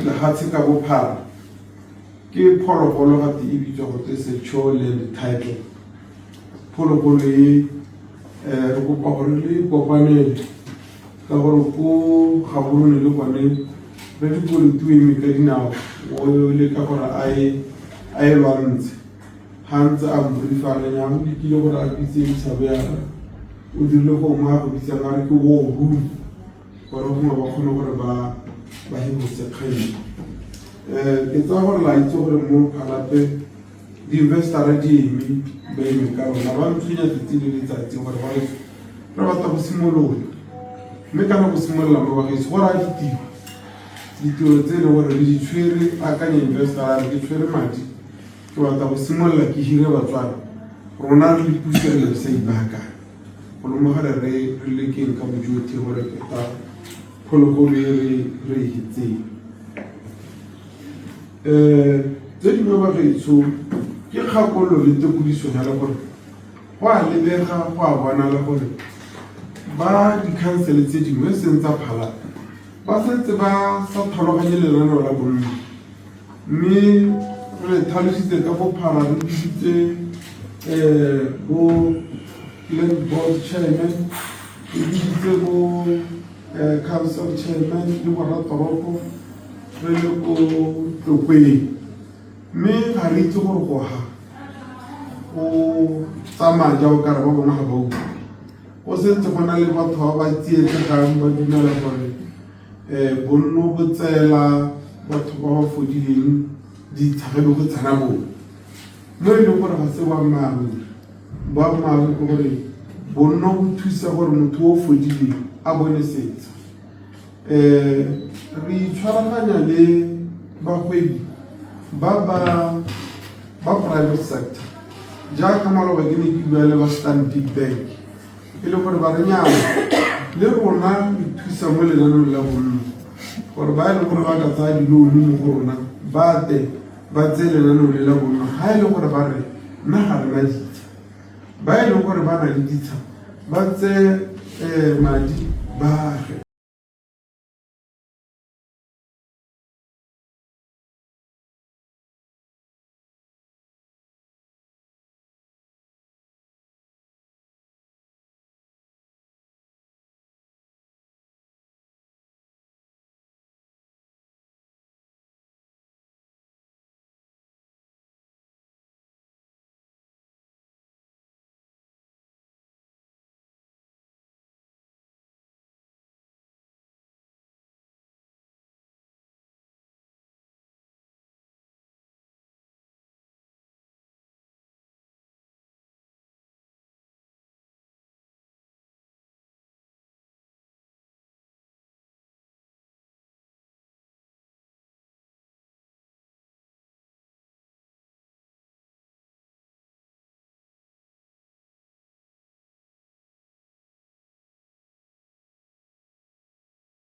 Lehatshe ka bophara ke phologolo gate e bitswa go tse secure land title. Phologolo e re kopa gore le kopanele ka gore ko Gaborone le gone re dipolotiki o eme ka dinao o leka gore a e lwantshe. Ga ntse a mbrifa a re nyang o lekile gore a bitse Msabeyara, o dirile gongwe a go bitsang a re ke war room gore gongwe ba kgone gore ba hemose kgang. Ke tsaya gore la itse gore mo Phalape di-investor-a di eme, ba eme ka rona, ba ntshwenya tsatsi le letsatsi gore ba re batla go simolola. Mme kana go simolola mo bagaetsho go raya ditiro, ditiro tse e leng gore re di tshwere. Akanya investor a re ke tshwere madi, ke batla go simolola ke hire Batswana, rona re le puso re le sa ipaakanya. Go le mo gare re lekeng ka bojotlhe gore tota phologolo e re e hetseng. Tse dingwe bagaetsho ke kgakololo le tekodiso fela gore go a lebega go a bonala gore ba dikhansele tse dingwe e seng tsa Phalape ba santse ba sa tlhaloganye lenaneo la bonno, mme re tlhalositse ka bophara, re biditse bo land board chairman, re biditse bo council chairman le boratoropo re le ko Tlokweng, mme ga re itse gore go ga go tsamaya jao kare ba bangwe ga ba utlwe. Go sentse go na le batho ba ba tsietsegang ba dumela gore bonno bo tseela batho ba ba fodileng ditsha ge be go tsena bone, mo e leng gore ga se boammaaruri. Boammaaruri ke gore bonno bo thusa gore motho o fodileng a bone setsha. Re itshwaraganya le bagwebi ba ba private sector, jaaka maloba ke ne ke bua le ba Stanbic Bank, e le gore ba re nyana le rona re thusa mo lenaneong la bonno, gore ba e leng gore ba ka tsaya di-loan mo go rona ba tle ba tseye lenaneo le la bonno. Ga e le gore ba re nna ga rena ditsha, ba e leng gore ba na le ditsha ba tseye madi ba age.